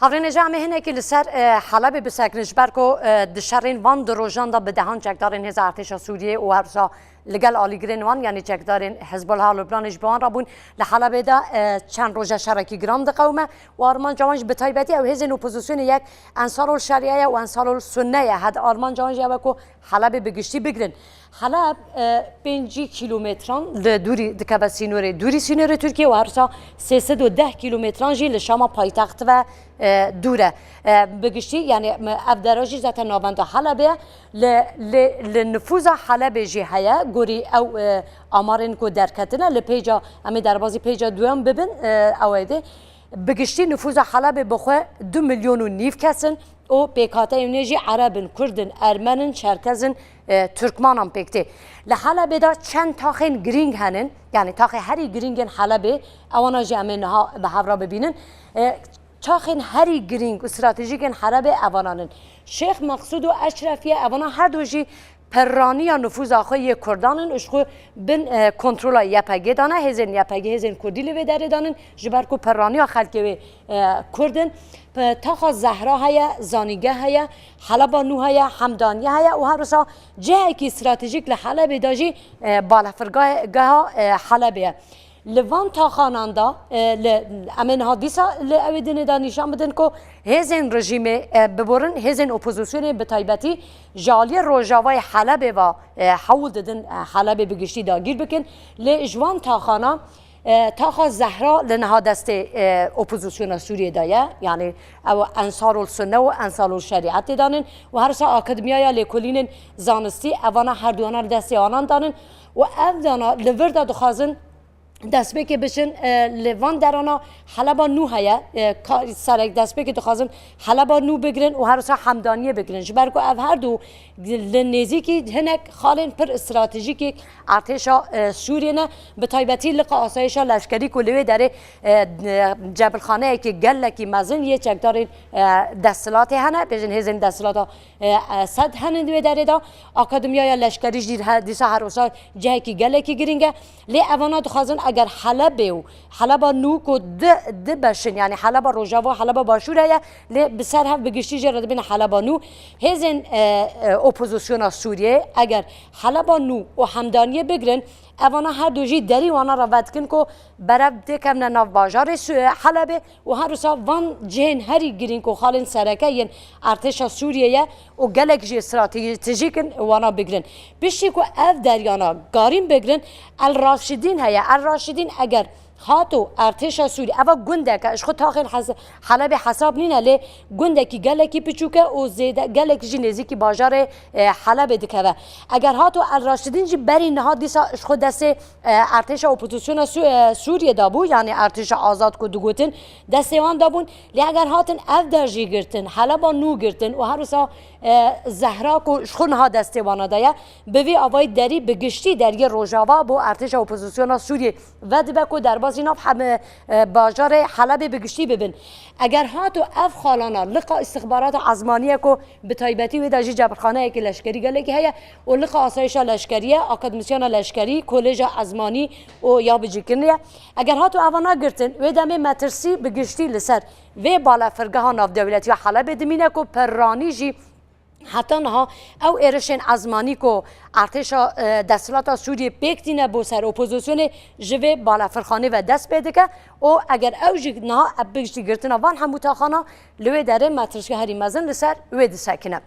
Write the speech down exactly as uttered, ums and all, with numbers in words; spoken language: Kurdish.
Havrênê ji em ê hinekî li ser, e, Helebê bisekinin, ji ber ku, e, di şerên van du rojan de bi dehan çekdarên Hêza Artêşa Sûriyê û her wisa li gel alîgirên wan, yanî çekdarên Hizbullah Lubnanê ji bi wan re bûn. Li Helebê de, e, çend roja şerekî giran diqewime û armanca wan jî bi taybetî ew hêzên opozisyonê yek Ensarul Şeriye ye û Ensarul Sunne ye. Hed armanca wan jî ew e ku Helebê bi giştî bigirin. Heleb, e, pêncî kîlometran li dûrî dikeve sînorê, dûrî sînorê Tirkiye û her wisa sê sed û deh kîlometran jî li Şama paytext ve, e, dûr e. E, bi giştî, yani, me, ev dera jî zaten navenda Helebê ye. Li, li, li nifûza Helebê jî heye, gorî ew, e, amarên ku derketine, li pêca, em ê derbazî pêca duyem bibin, e, ew ê de. Bi giştî nifûza Helebê bi xwe du milyon û nîv kes in û pêkhateyên wê jî Ereb in, Kurd in, Ermen in, Çerkez in, e, Turkmanan pêk tê. Li Helebê de çend taxên girîng henin, yani taxê herî girîngên Helebê, ewana jî em ê niha bi hev re bibînin. E, taxên herî girîng û stratejîkên Helebê evanan in. Şêx Meqsûd û Eşrefiye, evana her du jî pirraniya nifûza xwe yê Kurdan in û ji xwe bin, e, kontrola Y P G dane. Hêzên Y P G, hêzên Kurdî li vê derê danin, ji ber ku pirraniya xelkê wê, e, Kurd in. P-, Taxa Zehra heye, Zanîgeh heye, Heleba Nû heye, Hemdaniye heye û her wisa cihekî stratejîk li Helebê de jî, e, balafirgeha, e, Helebê ye. Li van taxanan de, e, li, em ê niha dîsa li ew ê dinê de nîşan bidin ku hêzên rejîmê, e, biborin, hêzên opozisyonê bi taybetî ji aliyê rojavayê Helebê ve, e, hewl didin, e, Helebê bi giştî dagîr bikin. Lê ji wan taxana, e, taxa Zehra li niha destê, e, opozisyona Sûriyê de ye. Yani ew Ensarul Sunne û Ensarul Şerîet tê danin û her wisa Akademiyaya Lêkolînên Zanistî evana herduwana li destê anan danin û ev dana li vir de dixwazin destpêkê biçin, e, li van derana Heleba Nû heye, e, ka-, serek destpêkê dixwazin Heleba Nû bigirin û her wisa Hemdaniyê bigirin. Ji ber ku ev her du li nêzîkî hinek xalên pir stratejîkê artêşa, e, Sûriyê ne, bi taybetî liqa asayişa leşkerî ku li wê derê, e, e, cebilxaneyekî gelekî mezin yê çekdarên, e, desthilatê hene, bêjin hêzên desthilata, e, e, sed henin wê derê de. Akademiyaya leşkerî jî he-, dîsa her wisa cihekî gelekî girîng e. Lê evana dixwazin eger Helebê û Heleba Nû ku di, di beş in, yani Heleba Rojava û Heleba Başûr heye, lê bi ser hev bi giştî jê re dibîne Heleba Nû. Hêzên, e, e, opozisyona Sûriyê eger Heleba Nû û Hemdaniyê bigirin, evana her du jî derî wana re vedikin ku berev têkevne nav bajarê Sû-, Helebê û her wisa van cihên herî girîng û xalên sereke yên artêşa Sûriyê ye û gelek jî stratejîk in, wana bigirin. Piştî ku ev deryana garîn bigirin, El Raşidîn heye. El Raşidîn eger hato artêşa Sûrî, eva gundeke, ji xwe taxên Hes-, Helebê hesab nîne, lê gundekî gelekî piçûk e û zêde, gelek jî nêzîkî bajarê, e, Helebê dikeve. Eger hato El Raşidîn jî berî niha dîsa ji xwe destê, e, artêşa opozisyona Sû-, e, Sûriyê de bû, yanî artêşa azad ku digotin, destê wan de bûn. Lê eger hatin ev der jî girtin, Heleba Nû girtin û her wisa, e, Zehra ku ji xwe niha destê wana de ye, bi vî avayî derî bi giştî deriyê Rojava bo artêşa opozisyona Sûriyê vedibe ku derbasî nav hem, e, bajarê Helebê bi giştî bibin. Eger hato ev xalana liqa îstixbarata ezmanî ye ku bi taybetî wê de jî cebrxaneyekî leşkerî gelekî heye û liqa asayişa leşkerî ye, akademisyana leşkerî, koleja ezmanî û ya bicîkirinê ye. Eger hato eva nagirtin, wê demê metirsî bi giştî li ser vê balafirgeha navdewletî ya Helebê dimîne ku pirranî jî heta niha ew êrişên ezmanî ku artêşa, e, desthilata Sûriyê pêk tîne bo ser opozisyonê ji vê balafirxanê ve dest pê dike û eger ew jî niha ev bi giştî girtina van hemû taxana li wê derê metirsî herî mezin li ser wê disekine.